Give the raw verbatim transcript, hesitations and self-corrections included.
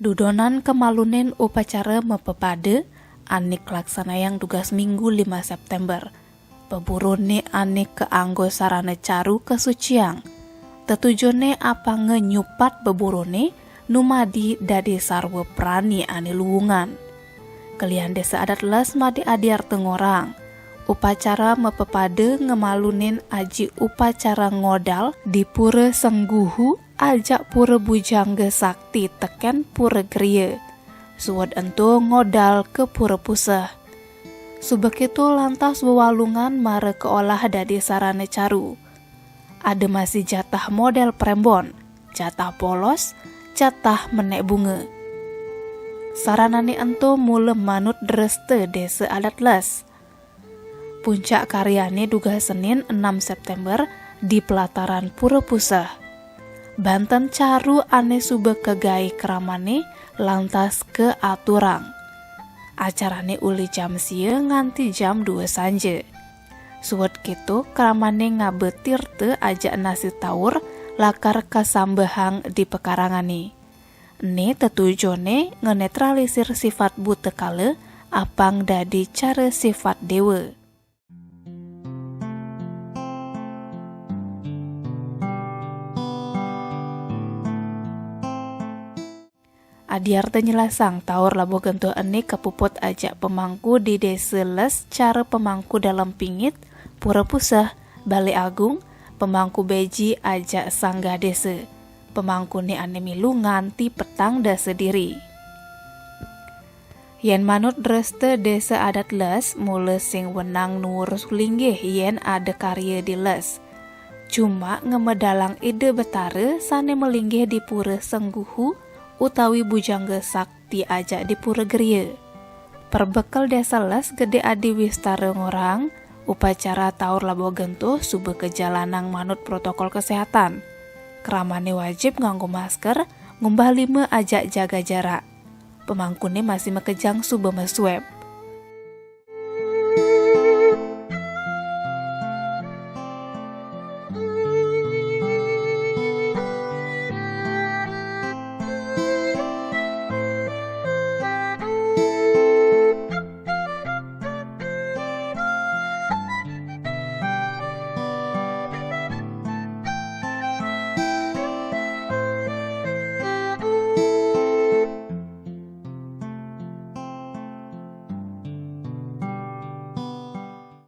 Dudonan kemalunin upacara mapepade ané kalaksanayang dugas Minggu lima Séptémber. Beburoné ané kaanggo sarana caru kasuciang. Tetujoné apanga nyupat beburoné numadi dadi sarwa prani ané luungan. Kelian Désa Adat Les madi adiarta ngorang. Upacara mapepade ngemalunin aji upacara ngodal di Pura Sengguhu ajak Pura Bujangga Sakti tekén Pura Gria. Suud ento ngodal ka Pura Puseh. Suba kéto lantas wewalungan mara kaolah dadi sarana caru. Ada masih jatah modél prembon, jatah polos, jatah menék bunga. Saranané ento mula manut dresta Désa Adat Les. Puncak karyané dugas Senin enam Séptémber di pelataran Pura Puseh. Banten caru ané suba kagaé kramané lantas kaaturang. Acarané uli jam sia nganti jam dua sanja. Suud kéto kramané ngaba tirta ajak nasi taur lakar kasambahang di pekarangané. Ené tetujoné ngenétralisir sifat buta kala apang dadi cara sifat déwa. Adiarta nyelasang taur Labuh Gentuh ené kapuput ajak pemangku di Désa Les cara pemangku Dalem Pingit, Pura Puseh, Balé Agung, pemangku beji ajak sanggah désa. Pemangkuné ané milu nganti petang dasa diri. Yén manut dresta Désa Adat Les, mula sing wenang nuur sulinggih yén ada karya di Les. Cuma ngamedalang Ida Betara sané malinggih di Pura Sengguhu utawi Bujangga Sakti ajak di Pura Gria. Perbekel Désa Les Gedé Adi Wistara ngorang, upacara taur Labuh Gentuh suba kajalanang manut protokol kesehatan. Kramané wajib nganggo masker, ngumbah lima ajak jaga jarak. Pemangkuné masih makejang suba maswab.